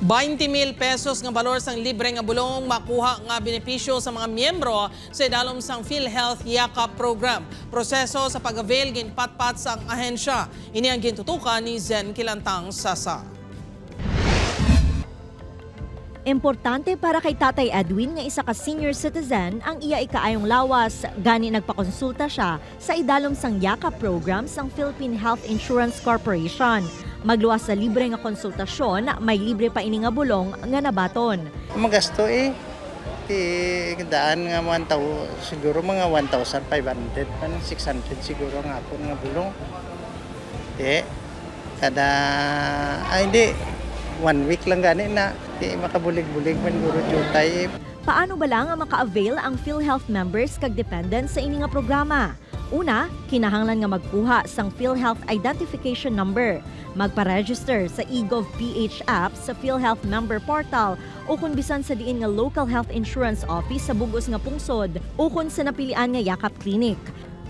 20 mil pesos nga balor sang libre nga bulong makuha nga benepisyo sa mga miyembro sa idalom sang PhilHealth Yakap Program. Proseso sa pag-avail ginpatpat sa ahensya. Ini ang gintutukan ni Zen Kilantang Sasa. Importante para kay Tatay Edwin nga isa ka senior citizen ang iya ikaayong lawas, gani nagpakonsulta siya sa idalom sang Yakap program sang Philippine Health Insurance Corporation. Magluwas sa libre nga konsultasyon, may libre pa ini nga bulong nga nabaton. Magasto eh. Ti daan nga 1,000, siguro mga 1,500 man, 600 siguro nga akon nga bulong. Di, kada, ay hindi, one week lang gani na. Di makabulig-bulig man guro jutay eh. Paano ba lang ang maka-avail ang PhilHealth members kag dependents sa ini nga programa? Una, kinahanglan nga magkuha sang PhilHealth Identification Number, magpa-register sa eGov PH app sa PhilHealth Member Portal o kung bisan sa diin nga local health insurance office sa bugos nga pungsod o kung sa napilian nga Yakap Clinic.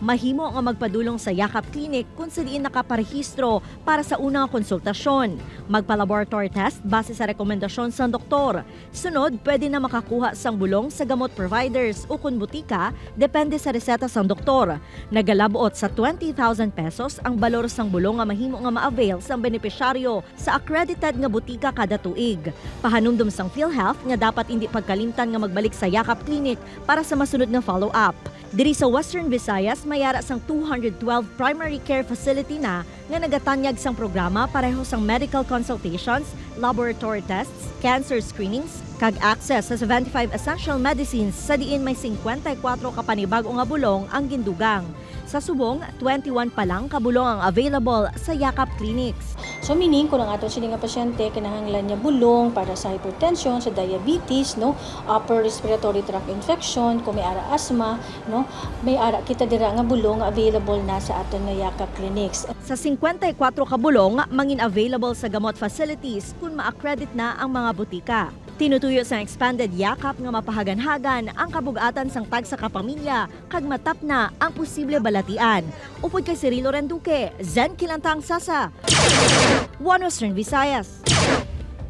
Mahimo nga magpadulong sa Yakap Clinic kung sa diin nakaparehistro para sa unang konsultasyon. Magpa-laboratory test base sa rekomendasyon sa doktor. Sunod, pwede na makakuha sang bulong sa gamot providers o kung butika, depende sa reseta sang doktor. Nagalabuot sa 20,000 pesos ang balor sang bulong nga mahimo nga ma-avail sang benepisyaryo sa accredited nga butika kada tuig. Pahanumdum sang PhilHealth nga dapat hindi pagkalimtan nga magbalik sa Yakap Clinic para sa masunod nga follow-up. Diri sa Western Visayas, mayara sang 212 primary care facility na nga nagatanyag sang programa pareho sang medical consultations, laboratory tests, cancer screenings, kag access sa 75 essential medicines sa diin may 54 ka panibag-o nga bulong ang gindugang. Sa subong, 21 pa lang ka bulong ang available sa Yakap Clinics. So meaning kung ang ato sini nga pasyente kinahanglan niya bulong para sa hypertension, sa diabetes, no, upper respiratory tract infection, kung may ara asthma, no, may ara kita dira nga bulong nga available na sa aton nga Yakap Clinics. Sa 54 ka bulong, mangin available sa gamot facilities kung ma-accredit na ang mga butika. Tinutuyo sa expanded Yakap nga mapahaganhagan ang kabugatan sang tagsa ka pamilya kag matap na ang posible balatian. Upod kay Cirilo Renduque, Zen Kilantang Sasa, One Western Visayas.